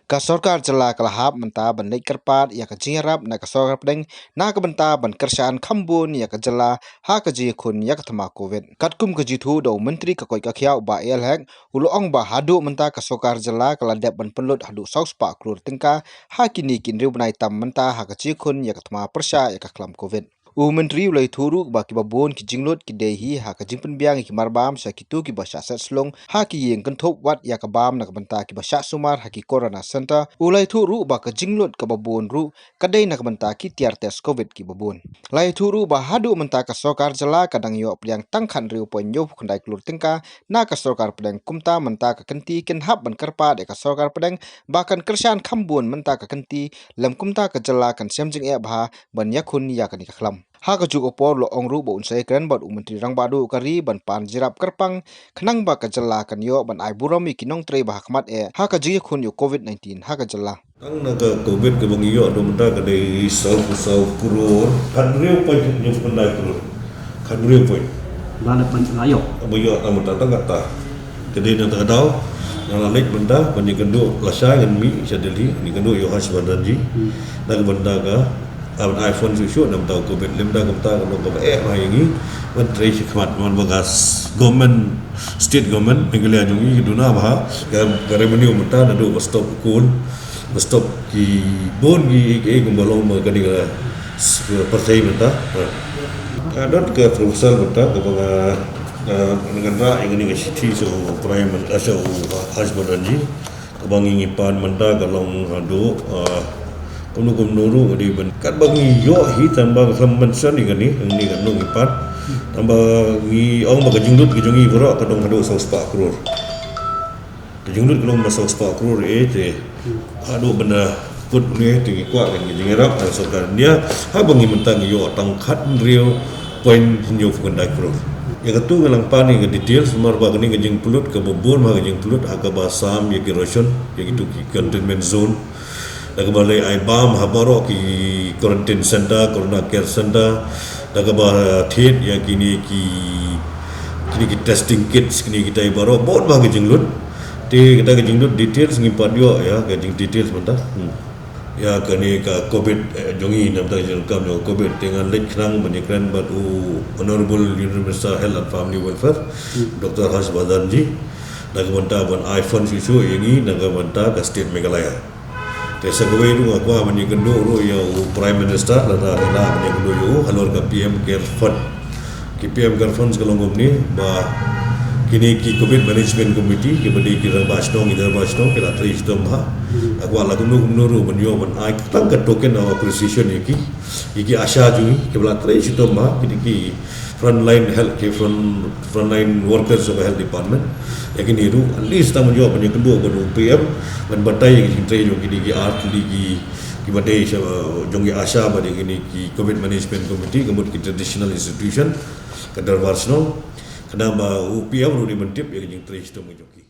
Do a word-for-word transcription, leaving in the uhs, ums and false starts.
Ka sorkar jylla ka la hap mynta ban leit kyrpad ïa ka jingïarap na ka sorkar pdeng na ka bynta ban kyrshan kham bun ïa ka jylla ha ka jingïakhun ïa ka thma Covid. Katkum ka jingthoh da u Myntri ka koit ka khiah u Bah A L Hek, u la ong ba haduh mynta ka sorkar jylla ka la dep ban pynlut haduh saw spah klur tyngka ha kine ki hynriew bnai tam mynta ha ka jingïakhun ïa ka thma pyrshah ïa ka khlam Covid. U Myntri u la ïathuh ruh ba kiba bun ki jinglut ki dei hi ha ka jingpynbiang ïa ki marbam sha kito kiba shah set slung ha ki ïing kynthup wat ïa ka bam na ka bynta kiba shah sumar ha ki Corona Center. U la ïathuh ruh ba ka jinglut kaba bun ruh ka dei na ka bynta ki tiar test Covid kiba bun. La ïathuh ruh ba haduh mynta ka sorkar jylla ka dang ïoh pdiang tang khathynriew point hynñiewphew khyndai klur tyngka na ka sorkar pdeng, kumta mynta ka kynti kin hap ban kyrpad ïa ka sorkar pdeng ba kan kyrshan kham bun mynta ka kynti, lym kumta ka jylla kan shem jingeh bha ban ïakhun ïa kane ka khlam. Ha kajuh ka por u la ong ruh ba un sa ïakren bad u Myntri Rangbah Duh ka ri ban pan jingïarap kyrpang khnang ba ka jylla kan ïoh ban ai burom ïa ki nongtrei ba ha khmat eh ha ka jingïakhun ïa u Covid nineteen ha ka jylla. Tang na ka Covid kaba ngi ïoh haduh mynta ka dei saw, saw klur, khathynriew point hynñiewphew khyndai klur. Khathynriew point. Ba la pyn-, la ïoh. Ba ïoh tang mynta tang kata. Ka dei na kata ka daw nga la leit mynta ban ïakynduh, lashai ngan mih sha Delhi, ngan ïakynduh ïa u Harsh Vardhan ji. Hmm. Na ka bynta ka, ah, ban ai fund shuh shuh na ka bynta u Covid. Lymda kumta ka long kaba eh bha ïa ngi ban trei shakhmat, namar ba ka s-, government, state government Meghalaya jong ngi ka duna bha, ka, ka revenue mynta naduh ba stop coal, ba stop ki bun ki, ki, ki, kumba long ba kane ka s-, pyrthei mynta. Nga don ka proposal mynta kaba nga, ah, ngan rah ïa kane ka shithi sha u Prime Minister, sha u Harsh Vardhan ji, kaba ngi, ngi pan mynta ka long haduh, ah, kumno kumno ruh ka dei ban, katba ngi ïoh hi tang ba ka mention ïa kane, kane ka ngi pan. Tang ba ngi ong ba ka jinglut ka jong ngi baroh ka dang haduh saw spah klur. Ka jinglut ka long ba saw spah klur eh te. Haduh ban da kut ne te ngi kwah ka jingïarap na ka sorkar India. Haba ngi mynta ngi ïoh tang khathynriew point hynñiewphew khyndai klur. Ïa katu nga lah ban pan ïa ka details, namar ba kane ka jingpynlut kaba bun bha ka jingpynlut ha kaba sam ïa ki ration ïa kitu ki containment zone. Da kaba leit ai bam ha baroh ki quarantine center, corona care center, da kaba thied ïa kine ki, kine ki testing kits, kine kita baroh, bun bha ki jinglut. Te kita ki jinglut details ngim pat ïoh ïa ki jing details mynta. Hmm. Ïa kane ka Covid, eh, jong ngi, namar ka jingdonkam jong ka Covid, te ngan leit khnang ban ïakren bad u Honorable Union Minister Health and Family Welfare, hmm, Doctor Harsh Vardhan ji, na ka bynta ban ai fund shuh shuh ïa ngi na ka bynta ka state Meghalaya. Te sa kawei ruh nga kwah ban ïakynduh ruh ïa u Prime Minister, lada nga lah ban ïakynduh ïa u halor ka P M Care Fund. Ki P M Care Funds ka long kumne, ba kine ki Covid Management Committee, kiba dei ki rangbah shnong, ki rangbah shnong, ki la trei shitom bha. Nga kwah la kumno kumno ruh ban ïoh ban ai tang ka token of appreciation ïa ki, ïa ki ASHA jong ngi, kiba la trei shitom bha, kine ki frontline health, ki front, frontline workers of health department. Ïa kine ruh, at least tang ban ïoh ban ïakynduh bad u P M, ban batai ïa ki jingtrei jong kine ki ar tylli ki, kiba dei sha, jong ki ASHA bad ïa kine ki Covid Management Committee, ka mut ki traditional institution, ka dorbar shnong. Khnang ba u P M ruh u dei ban tip ïa ki jingtrei shitom ka jong ki.